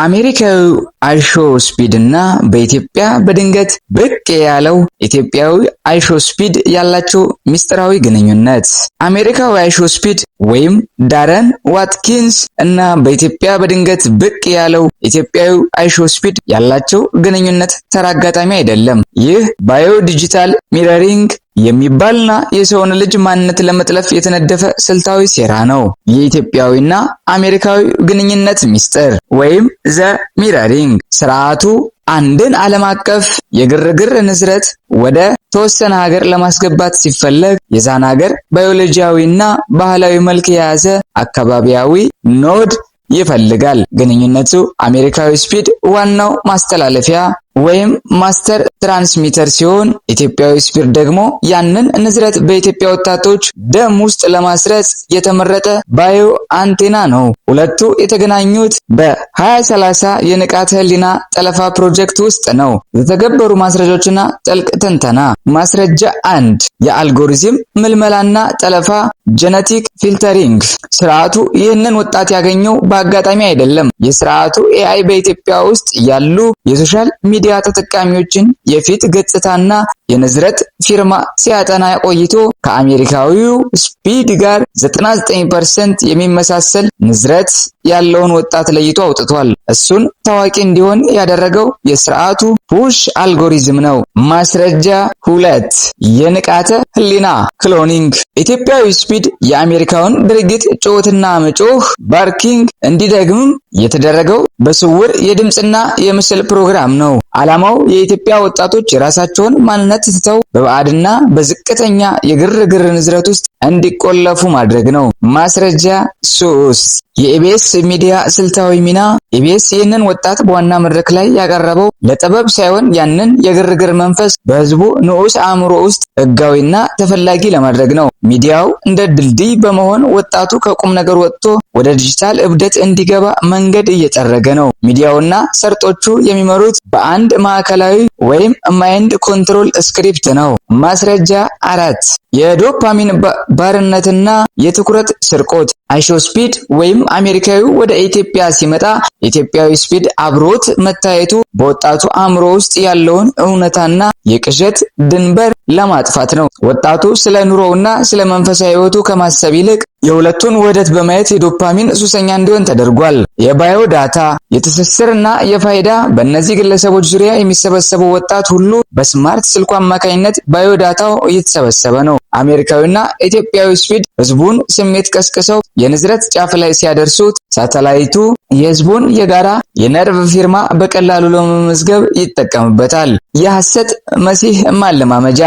አሜሪካዊው አይሾ ስፒድ እና በኢትዮጵያ በድንገት ብቅ ያለው ኢትዮጵያዊ አይሾ ስፒድ ያላቸው ሚስጥራዊ ግንኙነት። አሜሪካዊ አይሾ ስፒድ ወይም ዳረን ዋትኪንስ እና በኢትዮጵያ በድንገት ብቅ ያለው ኢትዮጵያዊ አይሾ ስፒድ ያላቸው ግንኙነት ተራ አጋጣሚ አይደለም። ይህ bio digital mirroring የሚባልና የሰውን ልጅ ማንነት ለመጥለፍ የተነደፈ ስልታዊ ሴራ ነው። የኢትዮጵያዊና አሜሪካዊ ግንኙነት ሚስጥር ወይም the mirroring። ስርዓቱ አንድን ዓለም አቀፍ የግርግር ንዝረት ወደ ተወሰነ ሀገር ለማስገባት ሲፈለግ የዛን ሀገር ባዮሎጂያዊና ባህላዊ መልክ የያዘ አካባቢያዊ node ይፈልጋል። ግንኙነቱ አሜሪካዊ ስፒድ ዋናው ማስተላለፊያ ወይም master transmitter ሲሆን፣ ኢትዮጵያዊ ስፒድ ደግሞ ያንን ንዝረት በኢትዮጵያ ወጣቶች ደም ውስጥ ለማስረጽ የተመረጠ bio antenna ነው። ሁለቱ የተገናኙት በ2030 የንቃተ ህሊና ጠለፋ ፕሮጀክት ውስጥ ነው። የተተገበሩ ማስረጃዎችና ጥልቅ ትንተና። ማስረጃ 1፣ የአልጎሪዝም ምልመላና ጠለፋ፣ genetic filtering። ስርዓቱ ይህንን ወጣት ያገኘው በአጋጣሚ አይደለም። የስርዓቱ AI በኢትዮጵያ ውስጥ ያሉ የ social media ተጠቃሚዎችን የፊት ገጽታና የንዝረት ፊርማ ሲያጠና ቆይቶ ከአሜሪካዊው ስፒድ ጋር 99% የሚመሳሰል ንዝረት ያለውን ወጣት ለይቶ አውጥቷል። እሱን ታዋቂ እንዲሆን ያደረገው የስርዓቱ push algorithm ነው። ማስረጃ 2፣ የንቃተ ህሊና cloning። ኢትዮጵያዊ ስፒድ የአሜሪካውን ድርጊት ጩኸትና መጮህ barking እንዲደግም የተደረገው በስውር የድምፅና የምስል ፕሮግራም ነው። ዓላማው የኢትዮጵያ ወጣቶች የራሳቸውን ማንነት ትተው በባዕድና በዝቅተኛ የግርግር ንዝረት ውስጥ እንዲቆለፉ ማድረግ ነው። ማስረጃ 3፣ የኢቢኤስ ሚዲያ ስልታዊ ሚና። ኢቢኤስ ይህንን ወጣት በዋና መድረክ ላይ ያቀረበው ለጥበብ ሳይሆን ያንን የግርግር መንፈስ በህዝቡ ንዑስ አእምሮ ውስጥ ህጋዊና ተፈላጊ ለማድረግ ነው። ሚዲያው እንደ ድልድይ በመሆን ወጣቱ ከቁም ነገር ወጥቶ ወደ ዲጂታል እብደት እንዲገባ መንገድ እየጠረገ ነው። ሚዲያውና ሰርጦቹ የሚመሩት በአንድ ማዕከላዊ ወይም mind control script ነው። ማስረጃ 4፣ የዶፓሚን ባርነትና የትኩረት ስርቆት። አይሾ ስፒድ ወይም አሜሪካዊው ወደ ኢትዮጵያ ሲመጣ ኢትዮጵያዊ ስፒድ አብሮት መታየቱ በወጣቱ አእምሮ ውስጥ ያለውን እውነታና የቅዠት ድንበር ለማጥፋት ነው። ወጣቱ ስለ ኑሮውና ስለ መንፈሳዊ ሕይወቱ ከማሰብ ይልቅ የሁለቱን ውህደት በማየት የዶፓሚን ሱሰኛ እንዲሆን ተደርጓል። የ bio data የትስስርና የፋይዳ። በእነዚህ ግለሰቦች ዙሪያ የሚሰበሰበው ወጣት ሁሉ በ smart ስልኩ አማካኝነት bio data ው እየተሰበሰበ ነው። አሜሪካዊና ኢትዮጵያዊ ስፒድ ህዝቡን ስሜት ቀስቅሰው የንዝረት ጫፍ ላይ ሲያደርሱት ሳተላይቱ የህዝቡን የጋራ የነርቭ ፊርማ በቀላሉ ለመመዝገብ ይጠቀምበታል። የሐሰት መሲህ ማለማመጃ።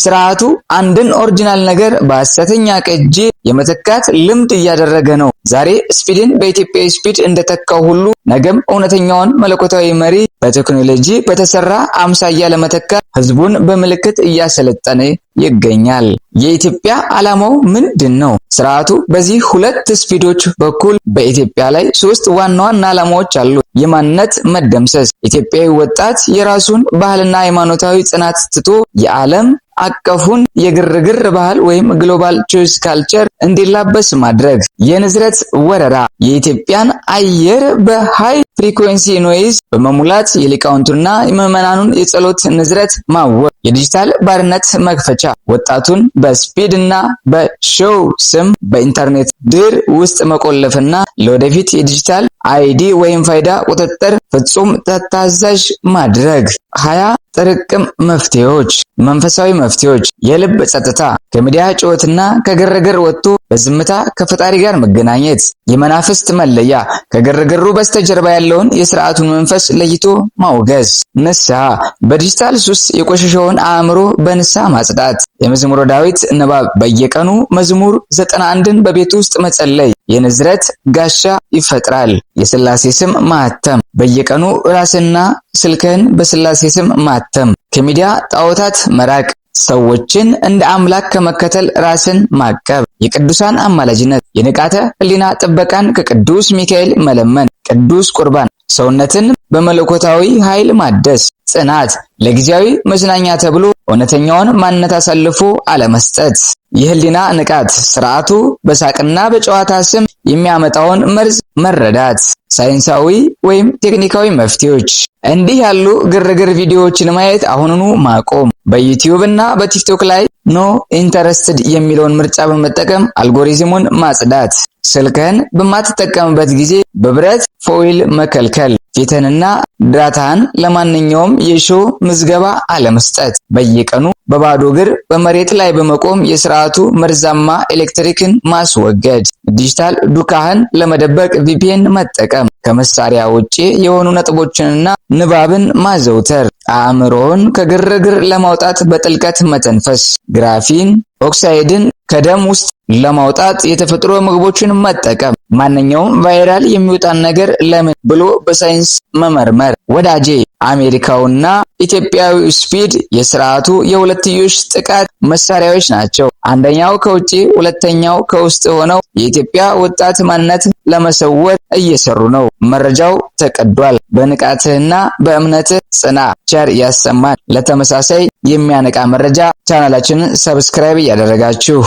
ስርዓቱ አንድን original ነገር በሐሰተኛ ቅጂ የመተካት ልምድ እያደረገ ነው። ዛሬ ስፒድን በኢትዮጵያዊ ስፒድ እንደተካው ሁሉ ነገም እውነተኛውን መለኮታዊ መሪ በቴክኖሎጂ በተሰራ አምሳያ ለመተካት ህዝቡን በምልክት እያሰለጠነ ይገኛል። የኢትዮጵያ ዓላማው ምንድን ነው? ስርዓቱ በዚህ ሁለት ስፒዶች በኩል በኢትዮጵያ ላይ ሶስት ዋና ዋና ዓላማዎች አሉ። የማንነት መደምሰስ፣ ኢትዮጵያዊ ወጣት የራሱን ባህልና ሃይማኖታዊ ጽናት ትቶ የዓለም አቀፉን የግርግር ባህል ወይም global noise culture እንዲላበስ ማድረግ። የንዝረት ወረራ፣ የኢትዮጵያን አየር በ high frequency noise በመሙላት የሊቃውንቱና የምዕመናኑን የጸሎት ንዝረት ማወክ። የዲጂታል ባርነት መክፈቻ፣ ወጣቱን በስፒድ እና በሾው ስም በኢንተርኔት ድር ውስጥ መቆለፍና ለወደፊት የዲጂታል ID ወይም ፋይዳ ቁጥጥር ፍጹም ታዛዥ ማድረግ። 20 ጥርቅም መፍትሄዎች። መንፈሳዊ መፍትሄዎች፣ የልብ ጸጥታ፣ ከሚዲያ ጩኸትና ከግርግር ወጥቶ በዝምታ ከፈጣሪ ጋር መገናኘት። የመናፍስት መለያ፣ ከግርግሩ በስተጀርባ ያለውን የስርዓቱን መንፈስ ለይቶ ማውገዝ። ንስሐ፣ በዲጂታል ሱስ የቆሸሸውን አእምሮ በንስሐ ማጽዳት። የመዝሙረ ዳዊት ንባብ፣ በየቀኑ መዝሙር 91ን በቤት ውስጥ መጸለይ የንዝረት ጋሻ ይፈጥራል። የስላሴ ስም ማተም፣ በየቀኑ ራስና ስልክህን በስላሴ ስም ማተም። ከሚዲያ ጣዖታት መራቅ፣ ሰዎችን እንደ አምላክ ከመከተል ራስን ማቀብ። የቅዱሳን አማላጅነት፣ የንቃተ ህሊና ጥበቃን ከቅዱስ ሚካኤል መለመን። ቅዱስ ቁርባን፣ ሰውነትን በመለኮታዊ ኃይል ማደስ። ጽናት፣ ለጊዜያዊ መዝናኛ ተብሎ እውነተኛውን ማንነት አሳልፎ አለመስጠት። የህሊና ንቃት፣ ስርዓቱ በሳቅና በጨዋታ ስም የሚያመጣውን መርዝ መረዳት። ሳይንሳዊ ወይም ቴክኒካዊ መፍትሄዎች፦ እንዲህ ያሉ ግርግር ቪዲዮዎችን ማየት አሁኑኑ ማቆም። በዩቲዩብ እና በቲክቶክ ላይ "no interested" የሚለውን ምርጫ በመጠቀም አልጎሪዝሙን ማጽዳት። ስልክህን በማትጠቀምበት ጊዜ በብረት foil መከልከል። ፊትህንና ዳታህን ለማንኛውም የ show ምዝገባ አለመስጠት። በየቀኑ በባዶ እግር በመሬት ላይ በመቆም የስርዓቱ መርዛማ ኤሌክትሪክን ማስወገድ። ዲጂታል ዱካህን ለመደበቅ VPN መጠቀም። ከመሳሪያ ውጪ የሆኑ ነጥቦችንና ንባብን ማዘውተር። አእምሮን ከግርግር ለማውጣት በጥልቀት መተንፈስ። Graphene oxide ን ከደም ውስጥ ለማውጣት የተፈጥሮ ምግቦችን መጠቀም። ማንኛውም viral የሚወጣን ነገር ለምን ብሎ በሳይንስ መመርመር። ወዳጄ፣ አሜሪካውና ኢትዮጵያዊ ስፒድ የስርዓቱ የሁለትዮሽ ጥቃት መሳሪያዎች ናቸው። አንደኛው ከውጪ፣ ሁለተኛው ከውስጥ ሆነው የኢትዮጵያ ወጣት ማንነት ለመሰወር እየሰሩ ነው። መረጃው ተቀዷል። በንቃትህና በእምነትህ ጽና። ቸር ያሰማን። ለተመሳሳይ የሚያነቃ መረጃ ቻናላችንን subscribe እያደረጋችሁ